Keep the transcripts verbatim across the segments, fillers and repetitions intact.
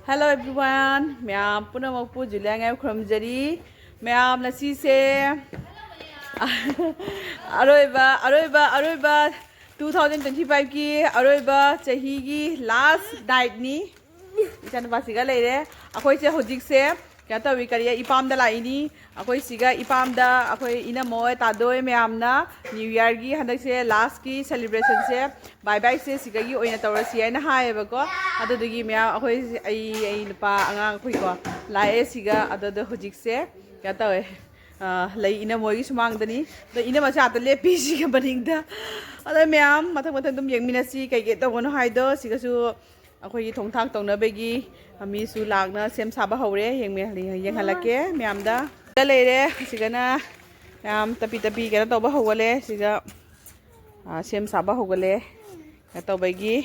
Hello everyone, ꯃꯌꯥꯝ ꯄꯨꯝꯅꯃꯛꯄꯨ ꯖꯨꯂꯤꯌꯥ ꯉꯥꯏ ꯈꯨꯔꯨꯝꯖꯔꯤ꯫ ꯃꯌꯥꯝ ꯉꯁꯤꯁꯦ ꯑꯔꯣꯏꯕ ꯑꯔꯣꯏꯕ ꯑꯔꯣꯏꯕ two thousand twenty five ꯀꯤ ꯑꯔꯣꯏꯕ ꯆꯍꯤꯒꯤ last nightꯅꯤ꯫ ꯏꯆꯥꯅꯨꯄꯥꯁꯤꯒ ꯂꯩꯔꯦ꯫ ꯑꯩꯈꯣꯏꯁꯦ ꯍꯧꯖꯤꯛꯁꯦ ꯀꯩꯅꯣ ꯇꯧꯏ, ꯀꯔꯤ, ꯏꯄꯥꯝꯗ ꯂꯥꯛꯏꯅꯤ꯫ ꯑꯩꯈꯣꯏ ꯁꯤꯒ ꯏꯄꯥꯝꯗ ꯑꯩꯈꯣꯏ ꯏꯅꯝꯃ ꯍꯣꯏ, ꯇꯥꯗꯣꯏ ꯃꯌꯥꯝꯅ New Yearꯒꯤ ꯍꯟꯗꯛꯁꯦ lastꯀꯤ celebrationꯁꯦ bye byeꯁꯦ ꯁꯤꯗꯒꯤ ꯑꯣꯏꯅ ꯇꯧꯔꯁꯤ ꯍꯥꯏꯅ ꯍꯥꯏꯌꯦꯕꯀꯣ꯫ ꯑꯗꯨꯗꯨꯒꯤ ꯃꯌꯥꯝ ꯑꯩꯈꯣꯏ, ꯑꯩ ꯑꯩ ꯅꯨꯄꯥ ꯑꯉꯥꯡ ꯑꯩꯈꯣꯏꯀꯣ ꯂꯥꯛꯑꯦ ꯁꯤꯒ꯫ ꯑꯗꯨꯗ ꯍꯧꯖꯤꯛꯁꯦ ꯀꯩꯅꯣ ꯇꯧꯋꯦ, ꯑ, ꯂꯩ ꯏꯅꯝꯃ ꯍꯣꯏꯒꯤ ꯁꯨꯃꯥꯡꯗꯅꯤ꯫ ꯑꯗꯣ ꯏꯅꯝꯃꯁꯦ ꯑꯥꯗ ꯂꯦꯞꯄꯤ ꯁꯤꯒ ꯃꯅꯤꯡꯗ꯫ ꯑꯗꯣ ꯃꯌꯥꯝ ꯃꯊꯪ ꯃꯊꯪ ꯑꯗꯨꯝ ꯌꯦꯡꯃꯤꯟꯅꯁꯤ ꯀꯩꯀꯩ ꯇꯧꯕꯅꯣ ꯍꯥꯏꯗꯣ꯫ ꯁꯤꯒꯁꯨ ꯑꯩꯈꯣꯏꯒꯤ ꯊꯣꯡ ꯊꯥꯛ ꯇꯧꯅꯕꯒꯤ ꯃꯤꯁꯨ ꯂꯥꯛꯅ ꯁꯦꯝ ꯁꯥꯕ ꯍꯧꯔꯦ꯫ ꯌꯦꯡꯃꯤ-, ꯌꯦꯡꯍꯜꯂꯛꯀꯦ ꯃꯌꯥꯝꯗ꯫ ꯁꯤꯗ ꯂꯩꯔꯦ꯫ ꯁꯤꯗꯅ ꯌꯥꯝ ꯇꯞꯄꯤ ꯇꯞꯄꯤ ꯀꯩꯅꯣ ꯇꯧꯕ ꯍꯧꯒꯠꯂꯦ꯫ ꯁꯤꯗ, ꯑ, ꯁꯦꯝ ꯁꯥꯕ ꯍꯧꯒꯠꯂꯦ꯫ ꯀꯩꯅꯣ ꯇꯧꯕꯒꯤ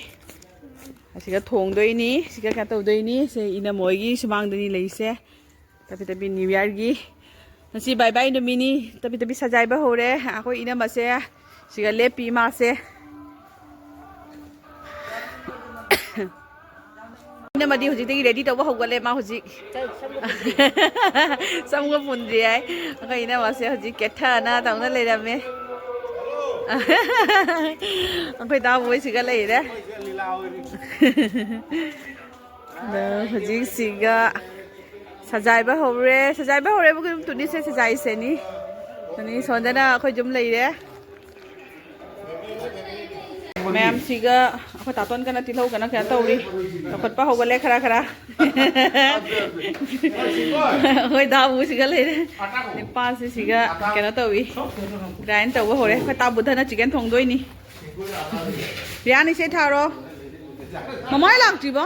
ꯑꯁꯤꯒ ꯊꯣꯡꯗꯣꯏꯅꯤ꯫ ꯁꯤꯒ ꯀꯩꯅꯣ ꯇꯧꯗꯣꯏꯅꯤ꯫ ꯁꯤ ꯏꯅꯝꯃ ꯍꯣꯏꯒꯤ ꯁꯨꯃꯥꯡꯗꯅꯤ ꯂꯩꯁꯦ꯫ ꯇꯄꯤ ꯇꯄꯤ New Yearꯒꯤ ꯉꯁꯤ bye bye ꯅꯨꯃꯤꯠꯅꯤ꯫ ꯇꯄꯤ ꯇꯄꯤ ꯁꯖꯥꯏꯕ ꯍꯧꯔꯦ꯫ ꯑꯩꯈꯣꯏ ꯏꯅꯝꯃꯁꯦ ꯁꯤꯒ ꯂꯦꯞꯄꯤ ꯃꯥꯁꯦ꯫ ꯏꯅꯝꯃꯗꯤ ꯍꯧꯖꯤꯛꯇꯒꯤ ready ꯇꯧꯕ ꯍꯧꯒꯠꯂꯦ꯫ ꯃꯥ ꯍꯧꯖꯤꯛ ꯁꯝꯒ ꯄꯨꯟꯗ꯭ꯔꯤ ꯍꯥꯏ꯫ ꯑꯩꯈꯣꯏ ꯏꯅꯝꯃꯁꯦ ꯍꯧꯖꯤꯛ ꯀꯦꯊꯅ ꯇꯧꯅ ꯂꯩꯔꯝꯃꯦ꯫ ꯑꯩꯈꯣꯏ ꯗꯥꯕꯣꯏꯁꯤꯒ ꯂꯩꯔꯦ꯫ ꯑꯗꯣ ꯍꯧꯖꯤꯛꯁꯤꯒ ꯁꯖꯥꯏꯕ ꯍꯧꯔꯦ꯫ ꯁꯖꯥꯏꯕ ꯍꯧꯔꯦꯕꯨ ꯑꯗꯨꯝ ꯇꯨꯅꯤꯁꯦ ꯁꯖꯥꯏꯁꯦꯅꯤ꯫ ꯑꯅꯤ ꯁꯣꯟꯗꯅ ꯑꯩꯈꯣꯏ ꯑꯗꯨꯝ ꯂꯩꯔꯦ꯫ ꯃꯌꯥꯝꯁꯤꯒ ꯑꯩꯈꯣꯏ ꯇꯥꯇꯣꯟ ꯀꯅ ꯇꯤꯜꯍꯧ ꯀꯅ ꯀꯩꯅꯣ ꯇꯧꯔꯤ꯫ ꯂꯧꯈꯠꯄ ꯍꯧꯒꯠꯂꯦ ꯈꯔ ꯈꯔ꯫ ꯑꯩꯈꯣꯏ ꯗꯥꯕꯨꯁꯤꯒ ꯂꯩꯔꯦ꯫ ꯅꯤꯄꯥꯁꯤ ꯁꯤꯒ ꯀꯩꯅꯣ ꯇꯧꯏ꯫ Grind ꯇꯧꯕ ꯍꯧꯔꯦ꯫ ꯑꯩꯈꯣꯏ ꯇꯥꯕꯨꯊꯅ chicken ꯊꯣꯡꯗꯣꯏꯅꯤ꯫ ꯕꯤꯔꯌꯥꯅꯤ ꯁꯦ ꯊꯥꯔꯣ꯫ ꯃꯃꯥꯏ ꯂꯥꯛꯇ꯭ꯔꯤꯕꯣ?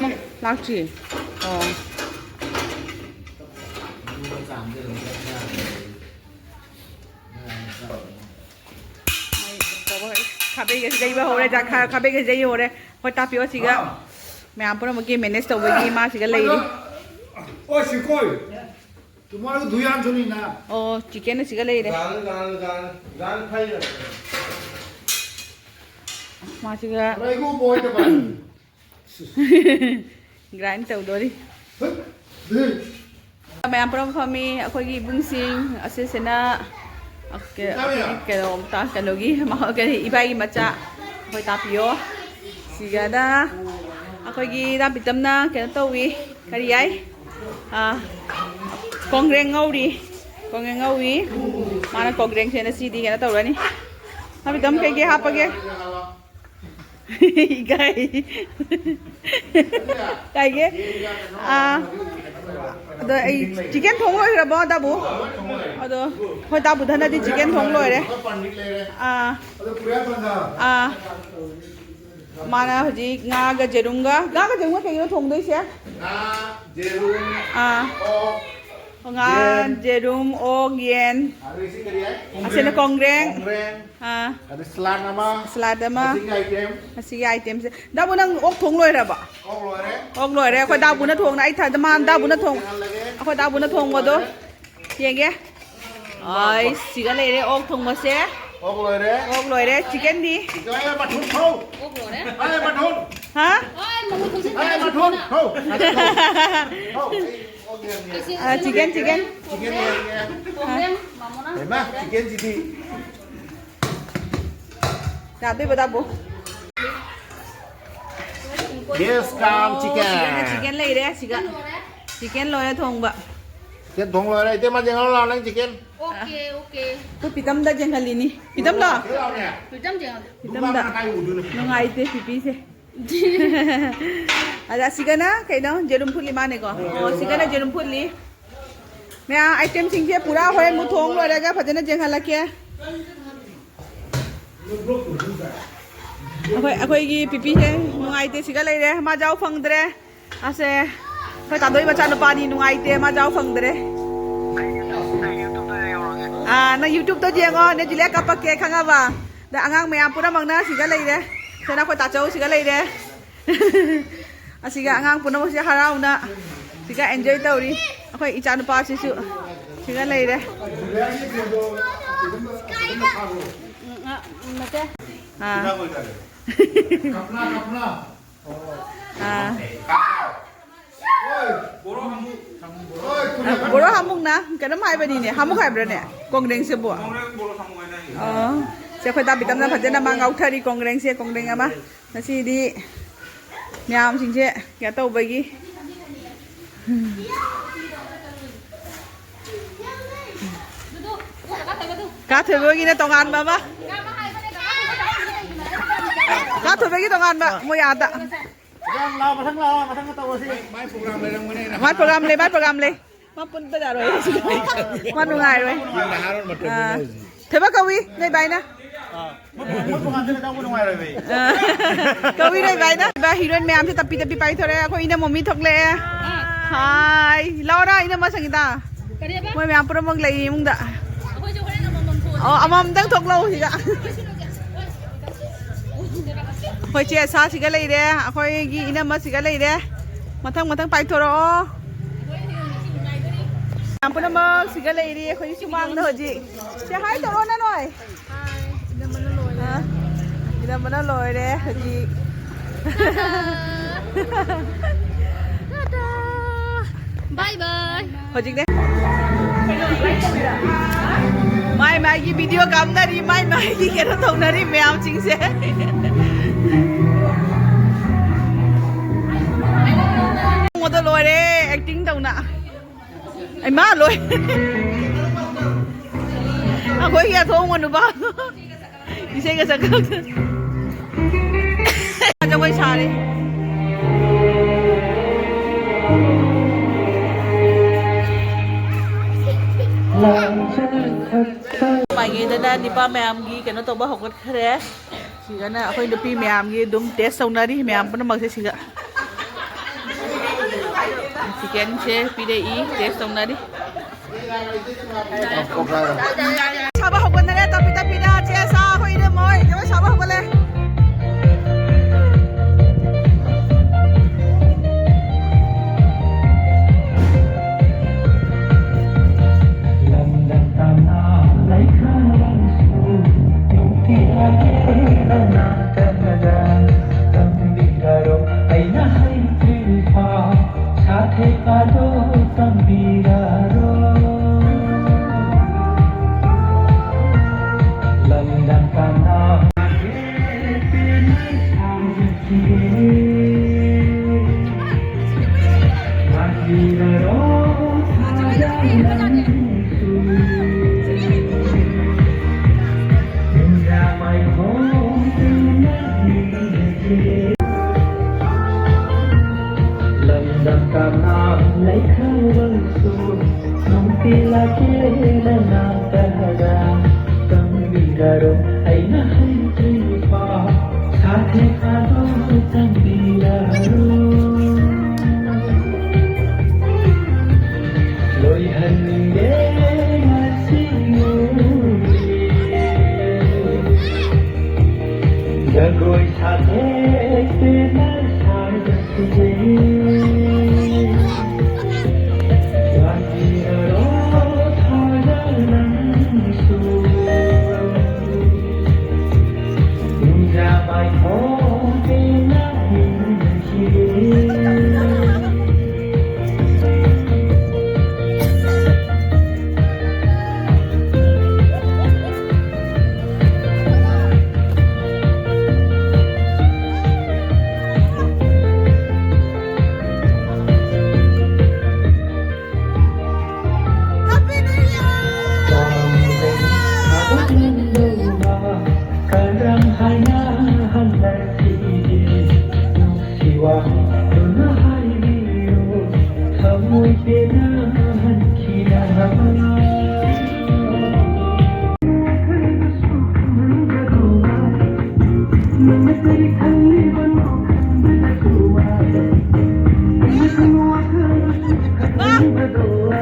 ꯃ-, ꯂꯥꯛꯇ꯭ꯔꯤ꯫ ꯑꯣ꯫ ꯈꯥꯕꯩꯒꯁꯦ ꯌꯩꯕ ꯍꯧꯔꯦ, ꯖꯥ-, ꯈꯥ-, ꯈꯥꯕꯩꯒꯁꯦ ꯌꯩ ꯍꯧꯔꯦ꯫ ꯍꯣꯏ, ꯇꯥꯄꯤꯌꯣ ꯁꯤꯒ꯫ ꯃꯌꯥꯝ ꯄꯨꯝꯅꯃꯛꯀꯤ manage ꯇꯧꯕꯒꯤ ꯃꯥ ꯁꯤꯒ ꯂꯩꯔꯤ꯫ ꯑꯣ, ꯁꯤꯀꯣꯏ꯫ Tomorrow do you want to eat now? ꯑꯣ, chicken ꯑꯁꯤꯒ ꯂꯩꯔꯦ꯫ ꯃꯥꯁꯤꯒ ꯑꯔꯩꯒꯨ ꯕꯣꯏꯗ ꯕꯥꯏ꯫ ꯒ꯭ꯔꯥꯏꯟ ꯇꯧꯗꯣꯔꯤ꯫ ꯃꯌꯥꯝ ꯄꯨꯔꯥ ꯐꯝꯃꯤ꯫ ꯑꯩꯈꯣꯏꯒꯤ ꯏꯕꯨꯡꯁꯤꯡ ꯑꯁꯤꯁꯤꯅ ꯀꯩꯅꯣꯝꯇ, ꯀꯩꯅꯣꯒꯤ, ꯀꯔꯤ, ꯏꯕꯥꯏꯒꯤ ꯃꯆꯥ ꯑꯩꯈꯣꯏ ꯇꯥꯄꯤꯌꯣ꯫ ꯁꯤꯒꯅ ꯑꯩꯈꯣꯏꯒꯤ ꯏꯅꯥꯎꯄꯤꯇꯝꯅ ꯀꯩꯅꯣ ꯇꯧꯏ꯫ ꯀꯔꯤ ꯍꯥꯏ? ꯑꯥ, ꯀꯣꯡꯒ꯭ꯔꯦꯡ ꯉꯧꯔꯤ꯫ ꯀꯣꯡꯒ꯭ꯔꯦꯡ ꯉꯧꯏ꯫ ꯃꯥꯅ ꯀꯣꯡꯒ꯭ꯔꯦꯡꯁꯦ ꯉꯁꯤꯗꯤ ꯀꯩꯅꯣ ꯇꯧꯔꯅꯤ꯫ ꯏꯅꯥꯎꯄꯤꯇꯝ, ꯀꯩꯀꯩ ꯍꯥꯞꯄꯒꯦ? ꯏꯀꯥꯏ꯫ ꯀꯥꯏꯒꯦ? ꯑꯥ, ꯑꯗꯣ ꯑꯩ ꯆꯤꯀꯦꯟ ꯊꯣꯡ ꯂꯣꯏꯈ꯭ꯔꯕꯣ, ꯗꯥꯕꯨ? ꯑꯗꯣ ꯍꯣꯏ, ꯗꯥꯕꯨ ꯙꯅꯗꯤ ꯆꯤꯀꯦꯟ ꯊꯣꯡ ꯂꯣꯏꯔꯦ꯫ ꯑꯥ, ꯑꯥ, ꯃꯥꯅ ꯍꯧꯖꯤꯛ ꯉꯥꯒ ꯌꯦꯔꯨꯝꯒ, ꯉꯥꯒ ꯌꯦꯔꯨꯝꯒ ꯀꯩꯅꯣ ꯊꯣꯡꯗꯣꯏꯁꯦ? ꯉꯥ, ꯌꯦꯔꯨꯝ, ꯑꯥ, ꯑꯣꯛ, ꯉꯥ, ꯌꯦꯟ, ꯌꯦꯔꯨꯝ, ꯑꯣꯛ, ꯌꯦꯟ꯫ ꯑꯗꯨ ꯁꯤ ꯀꯔꯤ ꯍꯥꯏ? ꯑꯁꯤꯅ ꯀꯣꯡꯒ꯭ꯔꯦꯡ꯫ ꯀꯣꯡꯒ꯭ꯔꯦꯡ꯫ ꯑꯥ꯫ ꯑꯗ ꯁꯂꯥꯗ ꯑꯃ꯫ ꯁꯂꯥꯗ ꯑꯃ꯫ ꯃꯁꯤꯒꯤ ꯑꯥꯏꯇꯦꯝ꯫ ꯃꯁꯤꯒꯤ ꯑꯥꯏꯇꯦꯝꯁꯦ꯫ ꯗꯥꯕꯨ, ꯅꯪ ꯑꯣꯛ ꯊꯣꯡ ꯂꯣꯏꯔꯕ? ꯑꯣꯛ ꯂꯣꯏꯔꯦ꯫ ꯑꯣꯛ ꯂꯣꯏꯔꯦ꯫ ꯑꯩꯈꯣꯏ ꯗꯥꯕꯨꯅ ꯊꯣꯡꯅ, ꯑꯩ ꯊꯥꯗ ꯃꯥ ꯗꯥꯕꯨꯅ ꯊꯣꯡ-, ꯌꯦꯡꯍꯜꯂꯒꯦ꯫ ꯑꯩꯈꯣꯏ ꯗꯥꯕꯨꯅ ꯊꯣꯡꯕꯗꯣ꯫ ꯌꯦꯡꯒꯦ꯫ ꯑꯥꯏ, ꯁꯤꯒ ꯂꯩꯔꯦ ꯑꯣꯛ ꯊꯣꯡꯕꯁꯦ꯫ ꯑꯣꯛ ꯂꯣꯏꯔꯦ꯫ ꯑꯣꯛ ꯂꯣꯏꯔꯦ꯫ ꯆꯤꯀꯟꯗꯤ? ꯆꯤꯀꯟ ꯃꯊꯨꯟ ꯊꯧ꯫ ꯑꯣꯛ ꯂꯣꯏꯔꯦ꯫ ꯑꯥꯏ, ꯃꯊꯨꯟ꯫ ꯍꯥ? ꯑꯥꯏ, ꯃꯊꯨꯟ ꯊꯧ꯫ ꯑꯥ, ꯆꯤꯀꯟ, ꯆꯤꯀꯟ꯫ ꯆꯤꯀꯟ ꯂꯩꯔꯦ꯫ ꯍꯩꯃꯥ, ꯆꯤꯀꯟꯁꯤꯗꯤ꯫ ꯌꯥꯗꯣꯏꯕ, ꯗꯥꯕꯨ? Yes, come chicken. ꯁꯤꯒꯅ ꯆꯤꯀꯟ ꯂꯩꯔꯦ, ꯁꯤꯒ꯫ ꯆꯤꯀꯟ ꯂꯣꯏꯔꯦ ꯊꯣꯡꯕ꯫ ꯆꯤꯀꯟ ꯊꯣꯡ ꯂꯣꯏꯔꯦ꯫ ꯏꯇꯩꯃ, ꯌꯦꯡꯍꯜꯂꯣ ꯂꯥꯎ, ꯅꯪ ꯆꯤꯀꯟ꯫ Okay, okay. ꯑꯩꯈꯣꯏ ꯄꯤꯇꯝꯗ ꯌꯦꯡꯍꯜꯂꯤꯅꯤ꯫ ꯄꯤꯇꯝꯂꯣ? ꯁꯤ ꯂꯥꯎꯅꯦ꯫ ꯄꯤꯇꯝ ꯌꯦꯡꯍꯜꯂꯦ꯫ ꯄꯤꯇꯝꯗ꯫ ꯅꯨꯄꯥ ꯃꯈꯥꯏ ꯎꯗꯣꯏꯅꯦ꯫ ꯅꯨꯡꯉꯥꯏꯇꯦ ꯄꯤꯄꯤꯁꯦ꯫ ꯑꯗ ꯑꯁꯤꯒꯅ ꯀꯩꯅꯣ? ꯌꯦꯔꯨꯝ ꯐꯨꯠꯂꯤ ꯃꯥꯅꯦꯀꯣ? ꯑꯣ, ꯑꯁꯤꯒꯅ ꯌꯦꯔꯨꯝ ꯐꯨꯠꯂꯤ꯫ ꯃꯌꯥꯝ ꯑꯥꯏꯇꯦꯝꯁꯤꯡꯁꯦ ꯄꯨꯔꯥ ꯍꯣꯔꯦꯟ ꯃꯨꯛ ꯊꯣꯡ ꯂꯣꯏꯔꯒ ꯐꯖꯅ ꯌꯦꯡꯍꯜꯂꯛꯀꯦ꯫ ꯑꯩꯈꯣꯏ, ꯑꯩꯈꯣꯏꯒꯤ ꯄꯤꯄꯤꯁꯦ ꯅꯨꯡꯉꯥꯏꯇꯦ, ꯁꯤꯒ ꯂꯩꯔꯦ, ꯃꯥ ꯌꯥꯎ ꯐꯪꯗ꯭ꯔꯦ꯫ ꯑꯁꯦ, ꯑꯩꯈꯣꯏ ꯇꯥꯗꯣꯏ ꯃꯆꯥꯅꯨꯄꯥꯅꯤ, ꯅꯨꯡꯉꯥꯏꯇꯦ, ꯃꯥ ꯌꯥꯎ ꯐꯪꯗ꯭ꯔꯦ꯫ ꯑꯥ, ꯅꯪ YouTube-ꯇ ꯌꯦꯡꯉꯣ, ꯅꯦ ꯖꯨꯂꯤꯌꯥ ꯀꯞꯄꯛꯀꯦ, ꯈꯪꯉꯕ? ꯑꯗ ꯑꯉꯥꯡ ꯃꯌꯥꯝ ꯄꯨꯝꯅꯃꯛꯅ ꯁꯤꯒ ꯂꯩꯔꯦ꯫ ꯁꯤꯅ ꯑꯩꯈꯣꯏ ꯇꯥꯆꯧ ꯁꯤꯒ ꯂꯩꯔꯦ꯫ ꯑꯁꯤꯒ ꯑꯉꯥꯡ ꯄꯨꯝꯅꯃꯛꯁꯦ ꯍꯔꯥꯎꯅ ꯁꯤꯒ enjoy ꯇꯧꯔꯤ꯫ ꯑꯩꯈꯣꯏ ꯏꯆꯥꯅꯨꯄꯥꯁꯤꯁꯨ ꯁꯤꯒ ꯂꯩꯔꯦ꯫ ꯎꯝ, ꯑ, ꯎꯝ, ꯅꯠꯇꯦ꯫ ꯑꯥ꯫ ꯑꯥ꯫ ꯀꯩꯅꯣꯝ ꯍꯥꯏꯕꯅꯤꯅꯦ, ꯍꯥꯃꯨꯛ ꯍꯥꯏꯕ꯭ꯔꯥꯅꯦ ꯀꯣꯡꯒ꯭ꯔꯦꯡꯁꯤꯕꯨ? ꯑꯣ, ꯁꯦ ꯑꯩꯈꯣꯏ ꯇꯥꯕꯤꯇꯝꯅ ꯐꯖꯅ ꯃꯥ ꯉꯥꯎꯊꯔꯤ ꯀꯣꯡꯒ꯭ꯔꯦꯡꯁꯦ, ꯀꯣꯡꯒ꯭ꯔꯦꯡ ꯑꯃ꯫ ꯉꯁꯤꯗꯤ ꯃꯌꯥꯝꯁꯤꯡꯁꯦ ꯀꯩꯅꯣ ꯇꯧꯕꯒꯤ, ꯀꯥ ꯊꯣꯏꯕꯒꯤꯅ ꯇꯣꯉꯥꯟꯕ ꯑꯃ, ꯀꯥ ꯊꯣꯏꯕꯒꯤ ꯇꯣꯉꯥꯟꯕ ꯃꯣꯏ ꯑꯥꯗ꯫ ꯃꯊꯪ ꯂꯥꯛꯑꯣ, ꯃꯊꯪ ꯂꯥꯛꯑꯣ, ꯃꯊꯪ ꯇꯧꯔꯁꯤ꯫ ꯃꯥꯏ ꯄ꯭ꯔꯣꯒ꯭ꯔꯥꯝ ꯂꯩ, ꯃꯥꯏ ꯄ꯭ꯔꯣꯒ꯭ꯔꯥꯝ ꯂꯩ꯫ ꯃꯥ ꯄꯨꯟꯕ ꯌꯥꯔꯣꯏ꯫ ꯃꯥ ꯅꯨꯡꯉꯥꯏꯔꯣꯏ꯫ ꯌꯨꯝꯗ ꯍꯥꯔꯣꯟ ꯃꯇꯝꯅꯤꯅ ꯑꯥ꯫ ꯍꯧꯖꯤꯛ꯫ ꯊꯣꯏꯕ ꯀꯧꯏ ꯅꯣꯏ ꯕꯥꯏꯅ꯫ ꯑꯥ, ꯃꯣꯏ, ꯃꯣꯏ ꯄ꯭ꯔꯣꯒ꯭ꯔꯥꯝꯁꯤꯅ ꯆꯪꯕ ꯅꯨꯡꯉꯥꯏꯔꯣꯏꯕ ꯑꯩ꯫ ꯑꯥ꯫ ꯀꯧꯏ ꯅꯣꯏ ꯕꯥꯏꯅ꯫ ꯕꯥꯏ, ꯍꯤꯔꯣꯏꯟ ꯃꯌꯥꯝꯁꯦ ꯇꯞꯄꯤ ꯇꯞꯄꯤ ꯄꯥꯏꯊꯣꯔꯛꯑꯦ꯫ ꯑꯩꯈꯣꯏ ꯏꯅꯝꯃ ꯃꯤ ꯊꯣꯛꯂꯛꯑꯦ꯫ ꯍꯥꯏ꯫ ꯂꯥꯎꯔꯥ ꯏꯅꯝꯃ ꯁꯪꯒꯤꯇꯥ꯫ ꯀꯔꯤꯕ? ꯃꯣꯏ ꯃꯌꯥꯝ ꯄꯨꯝꯅꯃꯛ ꯂꯩ ꯏꯃꯨꯡꯗ꯫ ꯑꯩꯈꯣꯏꯁꯨ ꯍꯣꯔꯦꯟ ꯑꯃꯃꯝ ꯊꯣꯛꯑꯁꯤ꯫ ꯑꯣ, ꯑꯃꯃꯝꯗꯪ ꯊꯣꯛꯂꯛꯑꯣ ꯁꯤꯗ꯫ ꯑꯩꯈꯣꯏ ꯆꯦ ꯑꯁꯥꯁꯤꯒ ꯂꯩꯔꯦ, ꯑꯩꯈꯣꯏꯒꯤ ꯏꯅꯝꯃꯁꯤꯒ ꯂꯩꯔꯦ꯫ ꯃꯊꯪ ꯃꯊꯪ ꯄꯥꯏꯊꯣꯔꯛꯑꯣ꯫ ꯃꯌꯥꯝ ꯄꯨꯝꯅꯃꯛ ꯁꯤꯒ ꯂꯩꯔꯤ ꯑꯩꯈꯣꯏ ꯁꯨꯃꯥꯡꯗ ꯍꯧꯖꯤꯛ꯫ ꯁꯦ ꯍꯥꯏ ꯇꯧꯔꯣ ꯅ ꯅꯣꯏ꯫ ꯍꯥꯏ, ꯏꯅꯝꯃꯅ ꯂꯣꯏꯔꯦ꯫ ꯑ, ꯏꯅꯝꯃꯅ ꯂꯣꯏꯔꯦ ꯍꯧꯖꯤꯛ꯫ ꯇꯥꯗꯥ! ꯕꯥꯏ ꯕꯥꯏ꯫ ꯍꯧꯖꯤꯛꯅꯦ꯫ ꯃꯥꯏ ꯃꯥꯏꯒꯤ ꯚꯤꯗꯤꯑꯣ ꯀꯥꯞꯅꯔꯤ, ꯃꯥꯏ ꯃꯥꯏꯒꯤ ꯀꯩꯅꯣ ꯇꯧꯅꯔꯤ ꯃꯌꯥꯝꯁꯤꯡꯁꯦ꯫ ꯃꯗꯣ ꯂꯣꯏꯔꯦ, ꯑꯦꯛꯇꯤꯡ ꯇꯧꯅ꯫ ꯏꯃꯥ ꯂꯣꯏ꯫ ꯑꯩꯈꯣꯏꯒꯤ ꯑꯊꯣꯡꯕ ꯅꯨꯄꯥ꯫ ꯏꯁꯩꯒ ꯁꯛꯈꯠꯂꯛꯇ꯫ ꯖꯒꯣꯏ ꯁꯥꯔꯤ꯫ ꯃꯥꯏꯉꯩꯗꯅ ꯅꯤꯄꯥ ꯃꯌꯥꯝꯒꯤ ꯀꯩꯅꯣ ꯇꯧꯕ ꯍꯧꯒꯠꯈ꯭ꯔꯦ꯫ ꯁꯤꯗꯅ ꯑꯩꯈꯣꯏ ꯅꯨꯄꯤ ꯃꯌꯥꯝꯒꯤ ꯑꯗꯨꯝ ꯇꯦꯁ ꯇꯧꯅꯔꯤ, ꯃꯌꯥꯝ ꯄꯨꯝꯅꯃꯛꯁꯦ ꯁꯤꯗ꯫ ꯆꯤꯀꯟꯁꯦ ꯄꯤꯔꯛꯏ, ꯇꯦꯁ ꯇꯧꯅꯔꯤ꯫ ꯁꯥꯕ ꯍꯧꯒꯠꯅꯔꯦ, ꯇꯞꯄꯤ ꯇꯞꯄꯤꯅ ꯆꯦ ꯁꯥ ꯑꯩꯈꯣꯏ ꯏꯅꯝꯃ ꯍꯣꯏ ꯖꯒꯣꯏ ꯁꯥꯕ ꯍꯧꯒꯠꯂꯦ꯫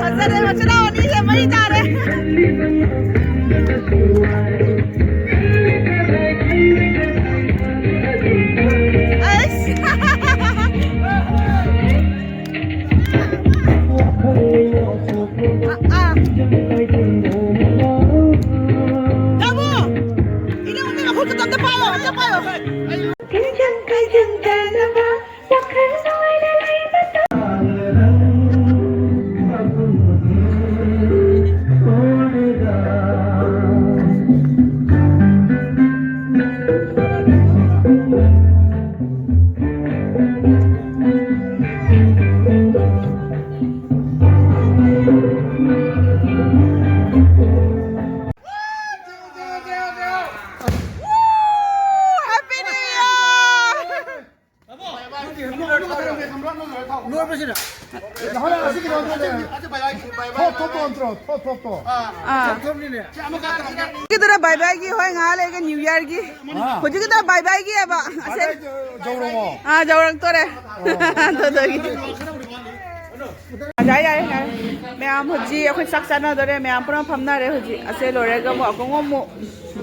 ꯐꯖꯔꯦ, ꯃꯆꯤꯟ ꯃꯅꯥꯎ ꯑꯅꯤꯁꯦ ꯃꯩ ꯇꯥꯔꯦ꯫ ꯑꯩꯁ꯫ ꯅꯣꯏꯕꯁꯤꯅ ꯅꯍꯥꯟ ꯑꯁꯤꯒꯤꯗꯣ ꯑꯗꯨꯅꯦ꯫ ꯊꯣꯛ ꯊꯣꯛꯄ ꯅꯠꯇ꯭ꯔꯣ? ꯊꯣꯛ ꯊꯣꯛꯄ꯫ ꯑꯥ꯫ ꯊꯣꯛ ꯊꯣꯛꯅꯤꯅꯦ꯫ ꯁꯤ ꯑꯃꯈꯛ ꯇꯧꯔꯒ ꯀꯤꯗꯨꯅ ꯕꯥꯏ ꯕꯥꯏꯒꯤ ꯍꯣꯏ ꯉꯥꯏꯍꯥꯛ ꯂꯩꯔꯒ ꯅ꯭ꯌꯨ ꯌꯥꯔꯒꯤ꯫ ꯑꯥ꯫ ꯍꯧꯖꯤꯛꯀꯤꯗꯨꯅ ꯕꯥꯏ ꯕꯥꯏꯒꯤ ꯍꯥꯏꯕ꯫ ꯑꯁꯦ-, ꯕꯥꯏ ꯕꯥꯏ ꯌꯧꯔꯕꯣ? ꯑꯥ, ꯌꯧꯔꯛꯇꯣꯔꯦ꯫ ꯑꯗꯨꯗꯒꯤ꯫ ꯌꯥꯔꯦ, ꯌꯥꯔꯦ, ꯌꯥꯔꯦ꯫ ꯃꯌꯥꯝ ꯍꯧꯖꯤꯛ ꯑꯩꯈꯣꯏ ꯆꯥꯛ ꯆꯥꯅꯗꯣꯔꯦ꯫ ꯃꯌꯥꯝ ꯄꯨꯔꯥ ꯐꯝꯅꯔꯦ ꯍꯧꯖꯤꯛ꯫ ꯑꯁꯦ ꯂꯣꯏꯔꯒ ꯑꯃꯨꯛ ꯑꯀꯣꯡ ꯑꯃꯨꯛ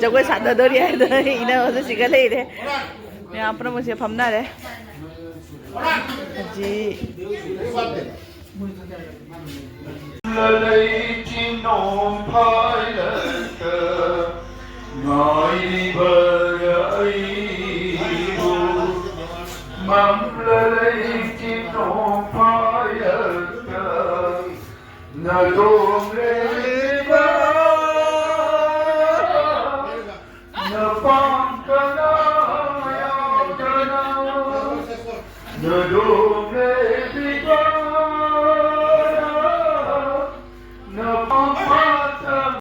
ꯖꯒꯣꯏ ꯁꯥꯟꯅꯗꯣꯔꯤ ꯍꯥꯏꯗꯅ ꯏꯅ ꯍꯧꯖꯤꯛ ꯁꯤꯒ ꯂꯩꯔꯦ꯫ ꯃꯌꯥꯝ ꯄꯨꯝꯅꯃꯛꯁꯦ ꯐꯝꯅꯔꯦ꯫ ꯍꯧꯖꯤꯛ ꯂꯩꯆꯤꯟ ꯅꯣꯡꯐꯥꯏꯔꯛꯇ ꯉꯥꯏꯔꯤꯕ ꯑꯩꯕꯨ, ꯃꯝꯂ ꯂꯩꯆꯤꯟ ꯅꯣꯡꯐꯥꯏꯔꯛꯇ ꯅꯗꯣꯝ ꯂꯩꯕ꯫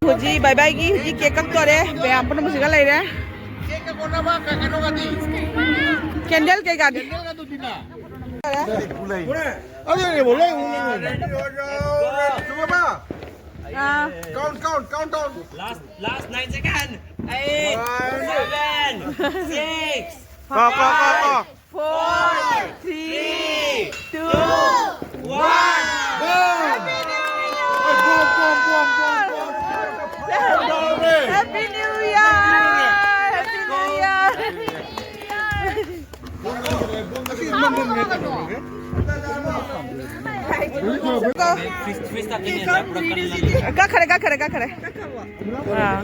ꯍꯧꯖꯤꯛ ꯕꯥꯏ ꯕꯥꯏꯒꯤ ꯍꯧꯖꯤꯛ ꯀꯦꯛ ꯀꯛꯇꯣꯔꯦ꯫ ꯃꯌꯥꯝ ꯄꯨꯝꯅꯃꯛꯁꯤꯒ ꯂꯩꯔꯦ꯫ ꯀꯦꯟꯗꯜ ꯀꯩꯀꯥꯗꯤ? ꯑꯗꯨꯅꯦꯕ, ꯂꯣꯏ ꯎꯪꯉꯦ꯫ ꯆꯨꯝꯃꯕ? ꯑꯥ꯫ Count, count, count down. Last, last nine second. Eight, five, seven, six, ꯀꯣ, ꯀꯣ, ꯀꯣ, ꯀꯣ꯫ Four, three, two, one. Happy New Year! Happy New Year! Happy New Year! ꯀꯛꯈꯔꯦ, ꯀꯛꯈꯔꯦ, ꯀꯛꯈꯔꯦ꯫ ꯑꯥ꯫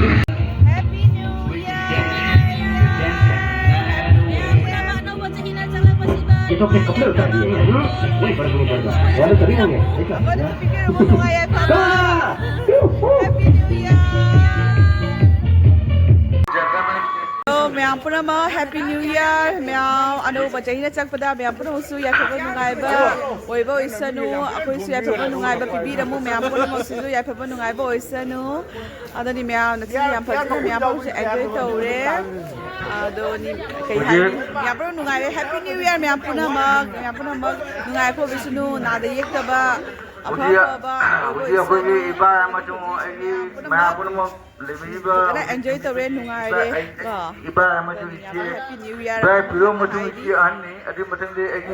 Happy New Year! Happy New Year! ꯑꯅꯧꯕ ꯆꯍꯤꯅ ꯆꯪꯂꯛꯄꯁꯤꯗ ꯏꯇꯣꯞꯁꯦ ꯀꯞꯂꯒ ꯆꯥꯔꯤꯌꯦ꯫ ꯎꯝ? ꯃꯣꯏ burger burger. ꯌꯥꯝꯅ ꯆꯠꯅꯤꯡꯉꯦ꯫ ꯑꯩ ꯀꯞ-, ꯑꯃꯗ ꯌꯥ-, ꯅꯨꯄꯤꯒꯤ ꯑꯃ ꯅꯨꯡꯉꯥꯏ ꯌꯥꯏꯐꯕ꯫ ꯑꯥ! Happy New Year! ꯍꯜꯂꯣ, ꯃꯌꯥꯝ ꯄꯨꯝꯅꯃꯛ Happy New Year꯫ ꯃꯌꯥꯝ ꯑꯅꯧꯕ ꯆꯍꯤꯅ ꯆꯪꯂꯛꯄꯗ ꯃꯌꯥꯝ ꯄꯨꯝꯅꯃꯛꯁꯨ ꯌꯥꯏꯐꯕ ꯅꯨꯡꯉꯥꯏꯕ ꯑꯣꯏꯕ ꯑꯣꯏꯁꯅꯨ꯫ ꯑꯩꯈꯣꯏꯁꯨ ꯌꯥꯏꯐꯕ ꯅꯨꯡꯉꯥꯏꯕ ꯄꯤꯕꯤꯔꯝꯃꯨ꯫ ꯃꯌꯥꯝ ꯄꯨꯝꯅꯃꯛꯁꯤꯁꯨ ꯌꯥꯏꯐꯕ ꯅꯨꯡꯉꯥꯏꯕ ꯑꯣꯏꯁꯅꯨ꯫ ꯑꯗꯨꯅꯤ ꯃꯌꯥꯝꯅ ꯁꯤ ꯌꯥꯝ ꯐꯖꯅ ꯃꯌꯥꯝ ꯄꯨꯝꯅꯃꯛꯁꯨ enjoy ꯇꯧꯔꯦ꯫ ꯑꯗꯣ ꯅꯤ-, ꯀꯩ ꯍꯥꯏꯅꯤ? ꯃꯌꯥꯝ ꯄꯨꯝꯅꯃꯛ ꯅꯨꯡꯉꯥꯏꯔꯦ꯫ Happy New Year ꯃꯌꯥꯝ ꯄꯨꯝꯅꯃꯛ꯫ ꯃꯌꯥꯝ ꯄꯨꯝꯅꯃꯛ ꯅꯨꯡꯉꯥꯏ ꯐꯥꯎꯕꯤꯁꯅꯨ, ꯅꯥꯗ ꯌꯦꯛꯇꯕ, ꯑꯐ ꯍꯧꯖꯤꯛ, ꯑꯐꯕ ꯑꯣꯏꯕ ꯍꯧꯖꯤꯛ ꯑꯩꯈꯣꯏꯒꯤ ꯑꯣꯏꯁꯅꯨ꯫ ꯏꯄꯥ ꯑꯃꯁꯨꯡ ꯑꯩꯒꯤ ꯃꯌꯥꯝ ꯃꯌꯥꯝ ꯄꯨꯝꯅꯃꯛ ꯄꯨꯝꯅꯃꯛ ꯂꯩꯕꯤꯔꯤꯕ ꯐꯖꯅ enjoy ꯇꯧꯔꯦ, ꯅꯨꯡꯉꯥꯏꯔꯦ, ꯏꯄꯥ-, ꯀꯣ? ꯏꯄꯥ ꯑꯃꯁꯨꯡ ꯑꯗꯨꯅꯤ ꯏꯆꯦ, ꯌꯥꯝꯅ Happy New Year ꯏꯄꯥ ꯏꯄꯨꯔꯣ ꯑꯃꯁꯨꯡ ꯍꯥꯏꯔꯤ꯫ ꯏꯆꯦ ꯑꯍꯟꯅꯤ꯫ ꯑꯗꯨꯒꯤ ꯃꯊꯪꯗꯤ ꯑꯩꯒꯤ